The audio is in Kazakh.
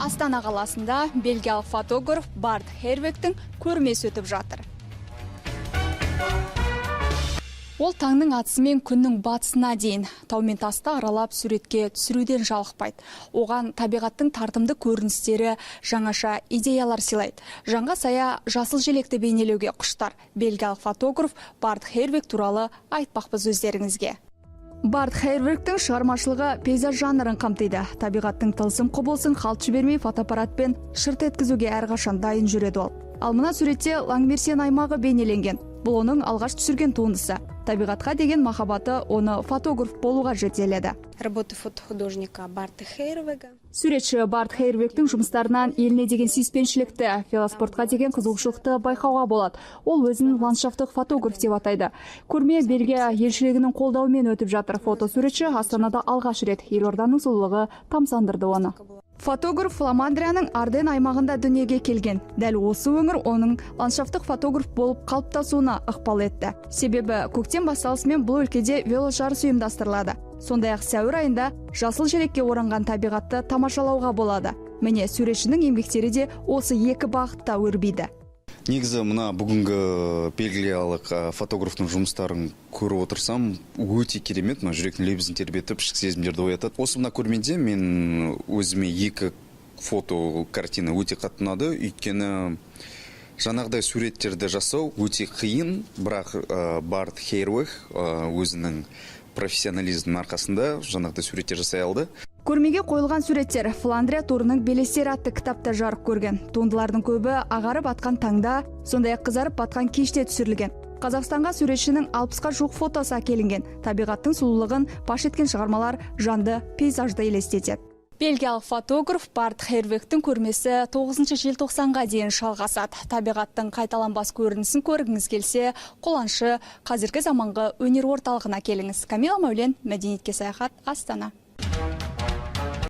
Астана қаласында бельгиялық фотограф Барт Хервегтің көрмесі өтіп жатыр. Ол таңның атысымен күннің батысына дейін тау мен тасты аралап суретке түсіруден жалықпайды. Оған табиғаттың тартымды көріністері жаңаша идеялар сыйлайды. Жанға сая жасыл желекті бейнелеуге құштар. Бельгиялық фотограф Барт Хервег туралы айтпақпыз өздеріңізге. Барт Хервегтің шығармашылығы пейзаж жанрын қамтиды. Табиғаттың тылсым құбылысын қалт жібермей фотоаппаратпен шырт еткізуге әрқашан дайын жүреді ол. Ал мына суретте Лангмерсен аймағы бейнеленген. Бұл оның алғаш түсірген туындысы. Табиғатқа деген махаббаты оны фотограф болуға жетеледі. Работы фотохудожника Барта Хейрвега. Суретші Барт Хейрвегтің жұмыстарынан еліне деген сүйіспеншілікті, велоспортқа деген қызығушылықты байқауға болады. Ол өзін ландшафтық фотограф деп атайды. Көрме Бельгия елшілігінің қолдауымен өтіп жатыр. Фотосуретші Астанада алғаш рет. Елорданың сұлулығы тамсандырды оны. Фотограф Фламандрияның Арден аймағында дүниеге келген. Дәл осы өңір оның ландшафтық фотограф болып қалыптасуына ықпал етті. Себебі көктем басталысымен бұл өлкеде веложарыс ұйымдастырылады. Сондай-ақ сәуір айында жасыл желекке оранған табиғатты тамашалауға болады. Міне, суретшінің еңбектері де осы екі бағытта өрбиді. Негізі мына бүгінгі бельгиялық фотографтың жұмыстарын көріп отырсам, өте керемет, мына жүректің лебізін тербетіп, ішкі сезімдерді оятады. Осы мына көрмеде мен өзіме екі фото картина өте қатты ұнады, өйткені жаңағыдай суреттерді жасау өте қиын, бірақ Барт Хейрвег өзінің профессионализмінің арқасында жаңағыдай суреттер жасай алды. Көрмеге қойылған суреттер Фландрия турының белестері атты кітапта жарық көрген. Туындылардың көбі ағарып атқан таңда, сондай-ақ қызарып батқан кеште түсірілген. Қазақстанға суретшінің 60-қа жуық фотосы әкелінген. Табиғаттың сұлулығын паш еткен шығармалар жанды пейзажды елестетеді. Бельгиялық фотограф Барт Хервегтің көрмесі 9 желтоқсанға дейін жалғасады. Табиғаттың қайталанбас көрінісін көргіңіз келсе, Қоланшы қазіргі заманғы өнер орталығына келіңіз. Камила Мәулен, Мәдениетке саяхат, Астана.